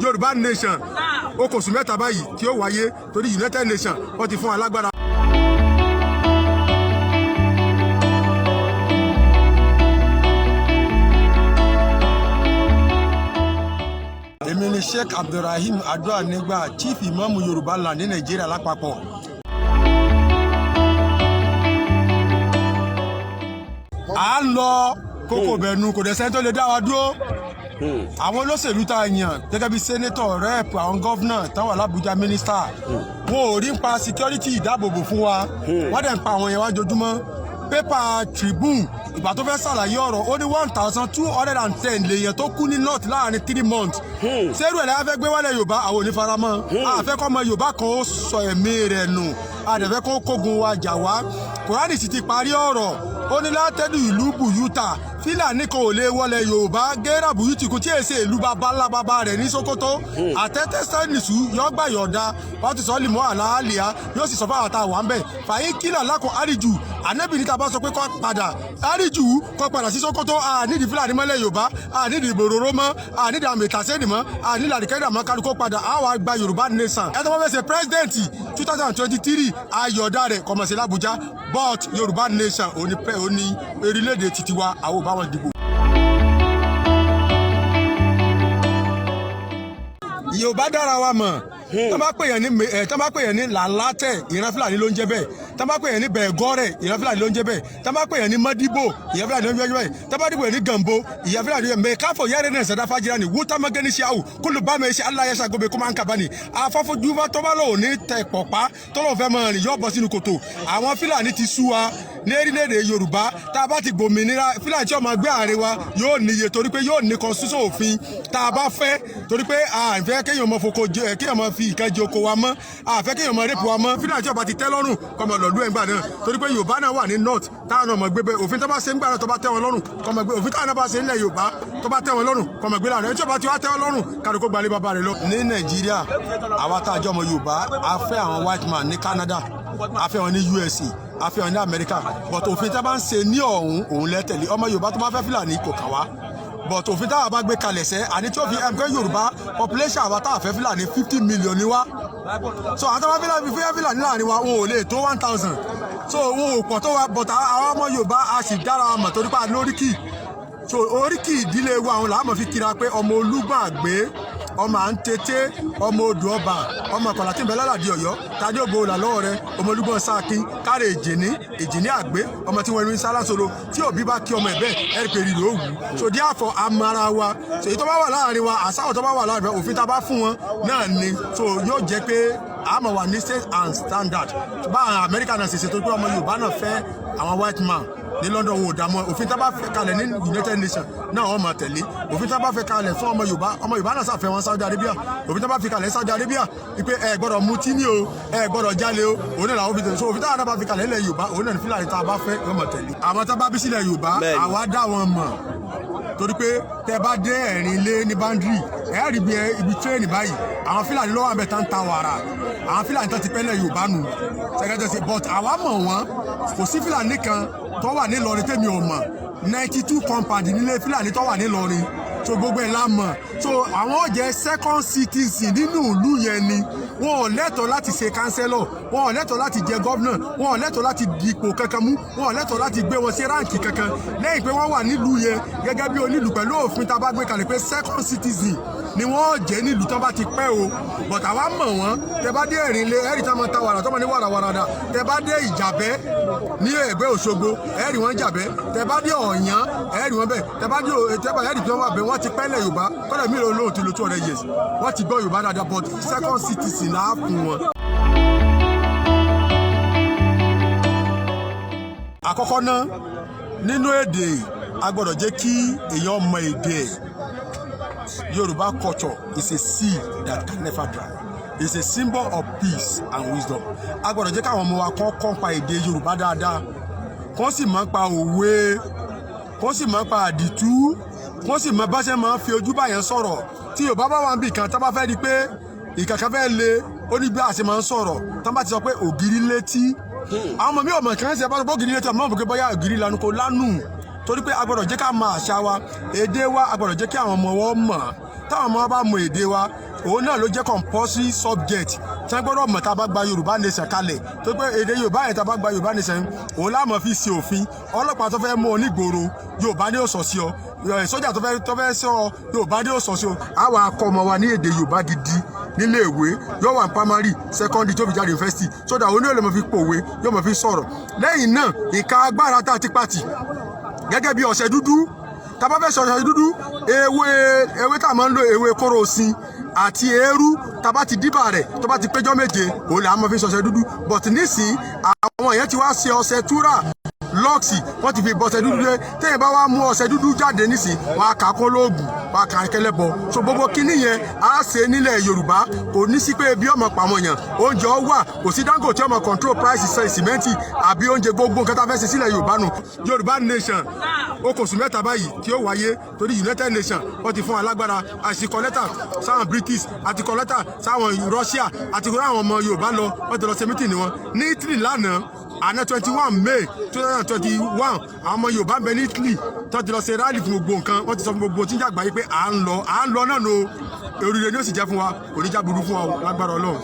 Yorùbá Nation, ó kò sùn 3 báyìí tí ó wáyé, torí United Nations wọ́n ti fún wa lágbára. Èmi ni Sheikh Abdulrahim Aduanigba, Chief Imam Yorùbá Land ní Nàìjíríà lápapọ̀. À ń lọ kókò bẹ̀nu, kò dẹ̀ sẹ́ni tó lè dá wa dúró. Àwọn olóṣèlú tá a yàn gẹ́gẹ́ bí senator, rep, àwọn governor táwọn alábùjá, mínísítà, wọn ò rí ń pa security, ìdáàbòbò fún wa. Wọ́n dẹ̀ ń pa àwọn yẹn wá jojúmọ́. Pépà Tribune, ìgbà tó fẹ́ ṣàlàyé ọ̀rọ̀, ó ní 1,210 lèèyàn tó kú ní North láàrin 3 months. Sẹ́rù ẹ̀ lẹ́yìn fẹ́ gbé wálẹ̀ Yorùbá, àwọn ò ní faramọ́. Àfẹ́ kọ́ ọmọ Yorùbá kan ó sọ ẹ̀mí rẹ̀ nù, àdẹ̀fẹ́ kó kógun wa jà wá. Kùránì sì ti parí ọ̀rọ̀, ó ní látẹ́dù ìlú bùyútà, Fílàní kan ò lè wọlé Yorùbá gẹ́rà bùyútì kò tí ì ṣe ìlú bàbá ńlá bàbá rẹ̀ ní Sokoto. Àtẹ́tẹ́ sẹ́nìṣù yọ gbà yọ̀ọ̀da wọ́n ti sọ lìmọ́ àlàálìá, yóò sì sọ fáwọn àtàwọn à ń bẹ̀ fàyín kílà lákò àríjù. Ànábì níta bá sọ pé kó padà àríjù, kó padà sí Sokoto. Ànídìí Fúlàní mọ́lẹ̀ Yorùbá, ànídìí ìbòròró mọ́, ànídìí àmì ìtàsẹ́nì mọ́, ànídìí àdìkẹ́dà mọ́. Kálukó padà, àwa gba Yorùbá Nation. Ẹ tó bá fẹ́ ṣe president 2023, ayọ̀dá rẹ̀ kọ̀mọ̀sí l'Abuja, but Yorùbá Nation òní pẹ́ òní orílẹ̀-èdè titi wa, àwọn ò bá wọn dìbò. Yorùbá dára wa mọ̀. Tó bá pè yàn ní làlátẹ̀, ìran Fúlàní ló ń jẹ́ bẹ́ẹ̀. Tó bá pè yàn ní bẹ̀ẹ̀gọ́rẹ̀, ìran Fúlàní ló ń jẹ́ bẹ́ẹ̀. Tó bá pè yàn ní mọ́díbò, ìran Fúlàní ló ń jẹ́ bẹ́ẹ̀. Tó bá dìbò yàn ní gànbó, ìran Fúlàní ló ń jẹ́ bẹ́ẹ̀. Káfọ̀ yẹ́rẹ́ náà sẹ́dá fájìrá ni wúta mọ́gẹ́ni ṣe àwù kúlù bá mi ṣe aláyẹsà gómìn kó máa ń kaba ni afọ́fọ́júfà. Tó bá lòun ní tẹ pọ̀pá tó lòun fẹ́ máa rìn, yóò bọ́ sínú kòtò. Àwọn Fúlàní ti sú wa ní orílẹ̀-èdè Yorùbá. Tá a bá ti gbòmìnira, Fúlàní tí ó máa gbé àárín wa yóò níye, torí pé yóò ní constitution, òfin tá a bá fẹ́, torí pé à ń fẹ́ kéèyàn mọ foko jẹ, kéèyàn mọ fi ìkan jẹ oko wa mọ́, à fẹ́ kéèyàn mọ rape wa mọ́. Fúlàní tí ó bá ti tẹ́ lọ́rùn, kó máa lọ̀lú ẹ̀ ńgbà náà, torí pé Yorùbá náà wà ní North táwọn náà mọ̀ gbé bẹ́ẹ̀. Òfin tó bá ṣe ń gbà náà, tó bá tẹ́ wọn lọ́rùn, kó máa gbé. Òfin táwọn náà bá ṣe ńlẹ̀ Yorùbá, tó bá tẹ́ wọn lọ́rùn, kó máa gbé láàrin. Ẹni tí ó bá ti wá tẹ́ wọn lọ́rùn, kálukó gbalé bàbá rẹ̀ lọ. Ní Nàìjíríà, àwa tá a jẹ́ ọmọ Yorùbá, a fẹ́ àwọn white man ní Canada, a fẹ́ wọn ní USA, a fẹ́ wọn ní Amẹ́ríkà, but òfin tí a bá ń ṣe ní ọ̀hún, òun lẹ́tẹ̀lé. Ọmọ Yorùbá tó bá fẹ́ Fúlàní, kò kà wá, but òfin táwa bá gbé kalẹ̀ sẹ́, àní tí ó fi ẹnìkan Yorùbá population, àwa táwa fẹ́ Fúlàní, 50 million ni wá. So àwọn tó bá fẹ́ Fúlàní láàrin wa, wọn ò lè tó 1,000, so wọn ò pọ̀ tó wa. But àwọn ọmọ Yorùbá, a sì dára wa mọ̀ torí pé a lóríkì. So oríkì ìdílé wa, àwọn làá mọ̀ fi kíra pé ọmọ Olúgbàgbé, ọmọ à ń tètè, ọmọ odò ọba, ọmọ ìkọlà tí ń bẹ lálàdí Ọ̀yọ́ tàbí ògbó là lọ́wọ́ rẹ, ọmọ olúgbọ́n sáàkín káre, èjìní èjìní àgbé, ọmọ tí wọ́n rí sálásolo. Tí òbí bá kí ọmọ ẹ̀ bẹ́ẹ̀, ẹ̀rí pé rírì ó wù ú. So therefore, amara wa. So èyí tó bá wà láàrin wa, àsáwọ̀ tó bá wà láàrin wa, òfin tá a bá fún wọn náà ni. So yóò jẹ́ pé a máa wà ní state and standard bá àwọn Amẹ́ríkà náà ṣe ṣe, tó pé ọmọ Yorùbá náà fẹ́ àwọn white man ní London, wò dààmú. Òfin tá a bá fẹ́ kalẹ̀ ní United Nations náà, wọ́n máa tẹ̀lé. Òfin tá a bá fẹ́ kalẹ̀ fún ọmọ Yorùbá, ọmọ Yorùbá náà ṣàfẹ́ wọn Saudi Arabia. Òfin tá a bá fi kalẹ̀ Saudi Arabia wípé ẹ gbọ́dọ̀ mutí ní o, ẹ gbọ́dọ̀ jalè o, òun náà làwọn fi tẹ̀lé. So òfin táwọn náà bá fi kalẹ̀ ilẹ̀ Yorùbá, òun náà ní Fúlàní tá a bá fẹ́ yóò máa tẹ̀lé. Àwọn tá a bá bí sílẹ̀ Yorùbá, àwa dá wọn mọ̀, torí pé tẹ bá dé ẹ̀rín ilé ní boundary, ẹ rí bí ibi train báyìí, àwọn Fúlàní ló wà bẹ̀ tán ta wàrà. Àwọn Fúlàní tán ti pẹ́lẹ̀ Yorùbá nù sẹ́kẹ́tẹ̀ sí, but àwa mọ̀ wọ́n. Kò sí Fúlàní kan tó wà nílọrin tèmi ò mọ̀. 92 compound nílé Fúlàní tó wà nílọrin, so gbogbo ẹ̀ la mọ̀. So àwọn ò jẹ́ second citizen nínú ìlú yẹn ni. Wọn ò lẹ́tọ̀ọ́ láti ṣe councillor, wọn ò lẹ́tọ̀ọ́ láti jẹ governor, wọn ò lẹ́tọ̀ọ́ láti dipò kankan mú, wọn ò lẹ́tọ̀ọ́ láti gbé wọn sí rank kankan, lẹ́yìn pé wọ́n wà nílùú yẹn gẹ́gẹ́ bí onílùú pẹ̀lú òfin tá a bá gbé kalẹ̀ pé second citizen ni wọ́n jẹ́ nílùú tán bá ti pẹ́ o. But àwa mọ̀ wọ́n. Tẹ bá dé ẹ̀rìn ilé, ẹ̀rì tán máa ta wàrà, tó máa ní wàràwàrà dà. Tẹ bá dé Ìjàbẹ́ ní ẹ̀gbẹ́ Òṣogbo, ẹ̀rì wọn Jàbẹ́. Tẹ bá dé Ọ̀yán, ẹ̀rì wọn bẹ̀. Tẹ bá dé ẹ̀rì tí wọ́n wà bẹ̀, wọ́n ti pẹ́lẹ̀ Yorùbá. Kọ́dà mí lóun ti lo 200 years, wọ́n ti gbọ́ Yorùbá dáadáa, but second citizen á fún wọn. Àkọ́kọ́ náà, nínú èdè, a gbọ́dọ̀ jẹ́ kí èèyàn mọ èdè ẹ̀. Yorùbá culture is a sea that can never dry. It's a symbol of peace and wisdom. A gbọ́dọ̀ jẹ́ káwọn ọmọ wa kọ́ kọ́ pa èdè Yorùbá dáadáa, kọ́ sì máa pa òwe, kọ́ sì máa pa àdìtú, kọ́ sì máa bá ṣe máa fi ojú báyẹn sọ̀rọ̀. Tí Yorùbá bá wà níbì kan, tá bá fẹ́ di pé ìkàkà fẹ́ le, ó ní bí a ṣe máa ń sọ̀rọ̀. Tá bá ti sọ pé ògiri létí, àwọn ọmọ mi ò mọ̀ kàn ṣe bá sọ pé ògiri létí, ọmọ mi ò bóyá ògiri lanu, kò lánù, torí pé a gbọ́dọ̀ jẹ́ ká mọ àṣà wa, èdè wa. A gbọ́dọ̀ jẹ́ kí àwọn ọmọ wọn mọ̀. Táwọn Táwọn ọmọ wa bá mọ èdè wa, òun náà ló jẹ́ compulsory subject tí wọ́n gbọ́dọ̀ mọ̀ tá a bá gba Yorùbá Nation kalẹ̀, tó pé èdè Yorùbá yẹn, tá a bá gba Yorùbá Nation, òun láà mọ̀ fi ṣe òfin. Ọlọ́pàá tó fẹ́ mú ọ nígboro, Yorùbá ní ó sọ sí ọ. Sójà tó fẹ́ sọ, Yorùbá ní ó sọ sí ọ. Àwa akọ ọmọ wa ní èdè Yorùbá gidi nílé ìwé, yóò wà ní primary, secondary, tó fi jáde university, so that òun ní yóò lè mọ̀ fi pòwe, yóò mọ̀ fi sọ̀rọ̀. Lẹ́yìn náà, ìka agbára tá a ti pàtì gẹ́gẹ́ bí ọṣẹ dúdú, tá a bá fẹ́ ṣe ọṣẹ dúdú, ewé tá a máa ń lo, ewé kóró sin àti eérú, tá a bá ti díbà rẹ̀, tó bá ti péjọ́ 7, òun là á máa fi ṣọṣẹ dúdú. But nísìn, àwọn èèyàn ti wá ṣe ọṣẹ túrà Lux, wọ́n ti fi bọ́ṣẹ dúdú dé. Téèyàn bá wá mú ọṣẹ dúdú jáde nísìn, wọ́n á kà á kún lóògùn, wọ́n á kà á kẹlẹ́bọ. So gbogbo kinní yẹn á ṣe nílẹ̀ Yorùbá. Kò ní sí pé ebi ọmọ pàmò yàn, oúnjẹ ọ wà, kò sí Dangote ọmọ control price ṣe sìmẹ́ǹtì àbí oúnjẹ. Gbogbo nǹkan tá a fẹ́ ṣe sílẹ̀ Yorùbá nù. Yorùbá Nation, ó kò sùn 3 báyìí tí ó wáyé, torí United Nations wọ́n ti fún alágbára. Àti kọ lẹ́tà sáwọn British, àti kọ lẹ́tà sáwọn Russia, àti kọ àwọn ọmọ Yorùbá lọ, wọ́n ti lọ ṣe meeting wọn ní Italy lánàá àná, 21 May 2021. Àwọn ọmọ Yorùbá ń bẹ ní Italy tó ti lọ ṣe rally fún gbogbo nǹkan. Wọ́n ti sọ fún gbogbo tí ń jàgbá yìí pé à ń lọ, à ń lọ náà nù. Oríire ni ó sì jẹ́ fún wa, kò ní já burú fún wa lágbára Ọlọ́run.